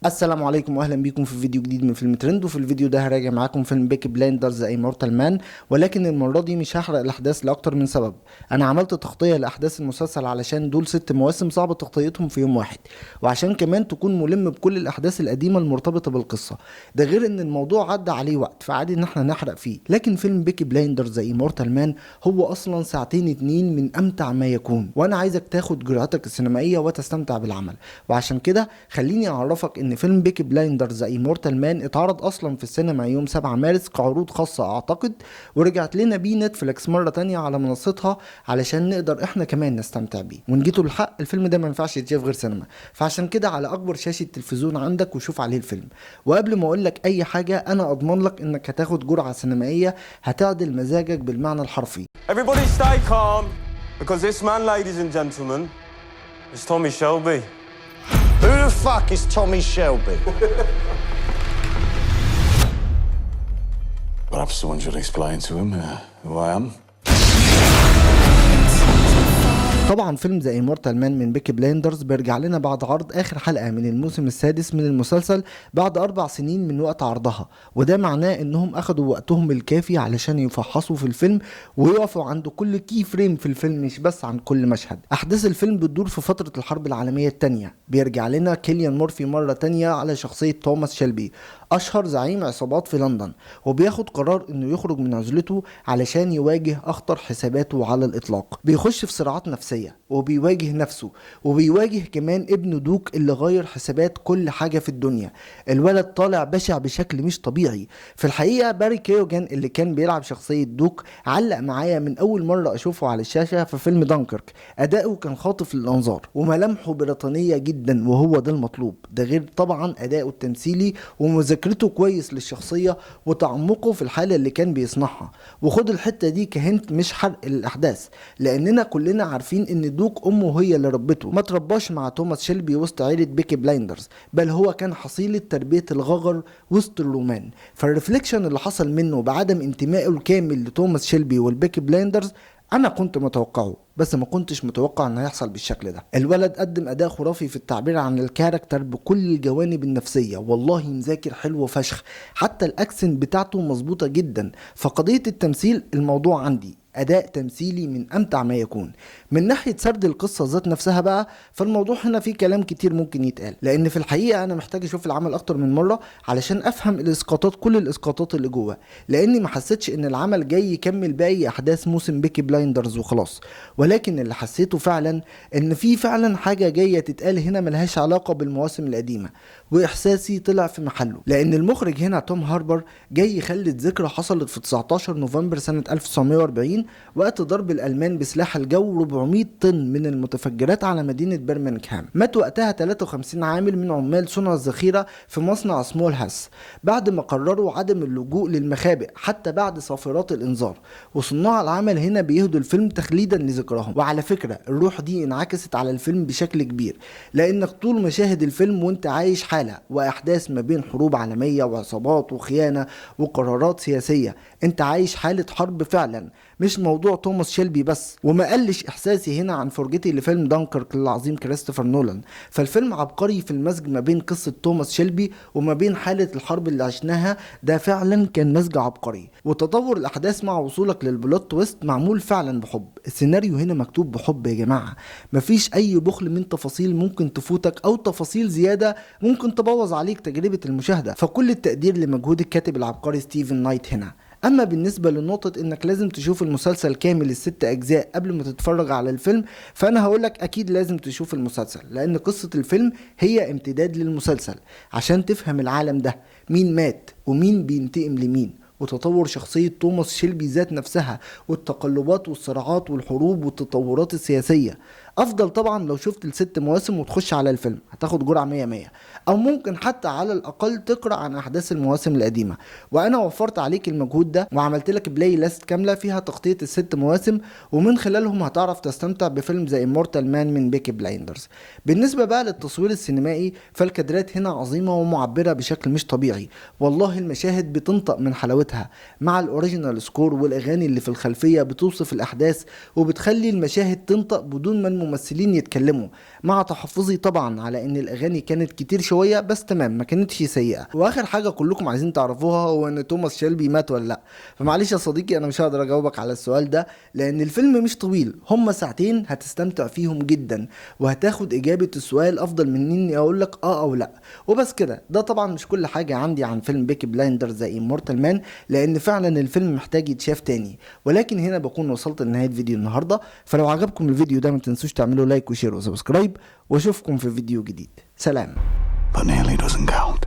السلام عليكم واهلا بيكم في فيديو جديد من فيلم ترند. وفي الفيديو ده هراجع معاكم فيلم Peaky Blinders The Immortal Man، ولكن المرة دي مش هحرق الاحداث لاكتر من سبب. انا عملت تغطيه لاحداث المسلسل علشان دول 6 مواسم صعب تغطيتهم في يوم واحد، وعشان كمان تكون ملم بكل الاحداث القديمة المرتبطة بالقصة، ده غير ان الموضوع عدى عليه وقت فعادي ان احنا نحرق فيه. لكن فيلم Peaky Blinders The Immortal Man هو اصلا ساعتين 2 من امتع ما يكون، وانا عايزك تاخد جرعتك السينمائية وتستمتع بالعمل. وعشان كده خليني اعرفك ان فيلم Peaky Blinders The Immortal Man اتعرض اصلا في السينما يوم 7 مارس كعروض خاصة اعتقد، ورجعت لنا بيه نتفليكس مرة تانية على منصتها علشان نقدر احنا كمان نستمتع بيه. وان جيتوا الحق الفيلم ده ما ينفعش يتشاف غير سينما، فعشان كده على اكبر شاشة تلفزيون عندك وشوف عليه الفيلم. وقبل ما اقول لك اي حاجة انا اضمن لك انك هتاخد جرعة سينمائية هتعدل مزاجك بالمعنى الحرفي. Everybody stay calm, because this man, ladies and gentlemen, is Tommy Shelby. Who the fuck is Tommy Shelby? Perhaps someone should explain to him who I am. طبعا فيلم The Immortal Man من Peaky Blinders بيرجع لنا بعد عرض اخر حلقة من الموسم السادس من المسلسل بعد 4 سنين من وقت عرضها، وده معناه انهم اخدوا وقتهم الكافي علشان يفحصوا في الفيلم ويقفوا عند كل key frame في الفيلم، مش بس عن كل مشهد. احداث الفيلم بتدور في فترة الحرب العالمية الثانية. بيرجع لنا كيليان مورفي مرة تانية على شخصية توماس شيلبي، اشهر زعيم عصابات في لندن، وبياخد قرار انه يخرج من عزلته علشان يواجه اخطر حساباته على الاطلاق. بيخش في صراعات نفسية وبيواجه نفسه، وبيواجه كمان ابنه دوك اللي غير حسابات كل حاجة في الدنيا. الولد طالع بشع بشكل مش طبيعي. في الحقيقة باري كيوجان اللي كان بيلعب شخصية دوك علق معايا من أول مرة أشوفه على الشاشة في فيلم دانكرك. أداؤه كان خاطف للأنظار وملامحه بريطانية جدا، وهو ده المطلوب. ده غير طبعا أداؤه التمثيلي ومذاكرته كويس للشخصية وتعمقه في الحالة اللي كان بيصنعها. وخد الحتة دي كهنت مش حرق الأحداث، لأننا كلنا عارفين ان دوك امه هي اللي ربته، ما ترباش مع توماس شيلبي وسط عيلة Peaky Blinders، بل هو كان حصيلة تربية الغجر وسط الرومان. فال reflection اللي حصل منه بعدم انتمائه الكامل لتوماس شيلبي وال Peaky Blinders انا كنت متوقعه، بس ما كنتش متوقع انه هيحصل بالشكل ده. الولد قدم اداء خرافي في التعبير عن ال character بكل الجوانب النفسية، والله مذاكر حلو فشخ، حتى ال accent بتاعته مظبوطة جدا. فقضية التمثيل الموضوع عندي اداء تمثيلي من امتع ما يكون. من ناحية سرد القصة ذات نفسها بقى، فالموضوع هنا فيه كلام كتير ممكن يتقال، لان في الحقيقة انا محتاج اشوف العمل اكتر من مرة علشان افهم الاسقاطات، كل الاسقاطات اللي جوه، لاني ما حسيتش ان العمل جاي يكمل باقي احداث موسم Peaky Blinders وخلاص. ولكن اللي حسيته فعلا ان في فعلا حاجة جاية تتقال هنا ملهاش علاقة بالمواسم القديمة، واحساسي طلع في محله، لان المخرج هنا توم هاربر جاي يخلد ذكرى حصلت في 19 نوفمبر سنة 1940 وقت ضرب الألمان بسلاح الجو 400 طن من المتفجرات على مدينة برمنغهام. مات وقتها 53 عامل من عمال صنع الذخيرة في مصنع سمول هاس بعد ما قرروا عدم اللجوء للمخابئ حتى بعد صافرات الإنذار. وصناع العمل هنا بيهدوا الفيلم تخليدا لذكرهم. وعلى فكرة الروح دي انعكست على الفيلم بشكل كبير، لأنك طول مشاهد الفيلم وانت عايش حالة وأحداث ما بين حروب عالمية وعصابات وخيانة وقرارات سياسية، انت عايش حالة حرب فعلا، مش موضوع توماس شيلبي بس. وما قلش احساسي هنا عن فرجتي لفيلم دانكرك للعظيم كريستوفر نولان. فالفيلم عبقري في المزج ما بين قصة توماس شيلبي وما بين حالة الحرب اللي عشناها، ده فعلا كان مزج عبقري. وتطور الاحداث مع وصولك لل plot twist معمول فعلا بحب. السيناريو هنا مكتوب بحب يا جماعة، مفيش اي بخل من تفاصيل ممكن تفوتك او تفاصيل زيادة ممكن تبوظ عليك تجربة المشاهدة. فكل التقدير لمجهود الكاتب العبقري ستيفن نايت هنا. اما بالنسبة لنقطة انك لازم تشوف المسلسل كامل ال6 اجزاء قبل ما تتفرج على الفيلم، فانا هقولك اكيد لازم تشوف المسلسل، لان قصة الفيلم هي امتداد للمسلسل عشان تفهم العالم ده، مين مات ومين بينتقم لمين، وتطور شخصية توماس شيلبي ذات نفسها، والتقلبات والصراعات والحروب والتطورات السياسية. افضل طبعا لو شفت ال6 مواسم وتخش على الفيلم، هتاخد جرعة 100-100، او ممكن حتى على الاقل تقرأ عن احداث المواسم القديمة. وانا وفرت عليك المجهود ده وعملت لك playlist كاملة فيها تغطية ال6 مواسم، ومن خلالهم هتعرف تستمتع بفيلم The Immortal Man من Peaky Blinders. بالنسبة بقى للتصوير السينمائي، فالكادرات هنا عظيمة ومعبرة بشكل مش طبيعي، والله المشاهد بتنطق من حلاوتها، مع ال original score والاغاني اللي في الخلفية بتوصف الاحداث وبتخلي المشاهد تنطق بدون ما الممثلين الممثلين يتكلموا، مع تحفظي طبعا على ان الاغاني كانت كتير شوية، بس تمام ما كانتش سيئه. واخر حاجة كلكم عايزين تعرفوها هو ان توماس شيلبي مات ولا لا. فمعلش يا صديقي انا مش هقدر اجاوبك على السؤال ده لان الفيلم مش طويل، هما ساعتين هتستمتع فيهم جدا وهتاخد اجابه السؤال افضل من اني اقول لك اه او لا. وبس كده، ده طبعا مش كل حاجة عندي عن فيلم Peaky Blinders The Immortal Man، لان فعلا الفيلم محتاج يتشاف تاني. ولكن هنا بكون وصلت لنهاية فيديو النهارده، فلو عجبكم الفيديو ده ما تنسوش تعملوا like و share و subscribe، واشوفكم في فيديو جديد. سلام. But nearly doesn't count.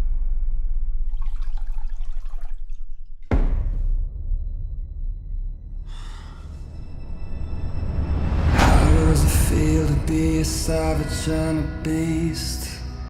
How does it feel to be a savage and a beast?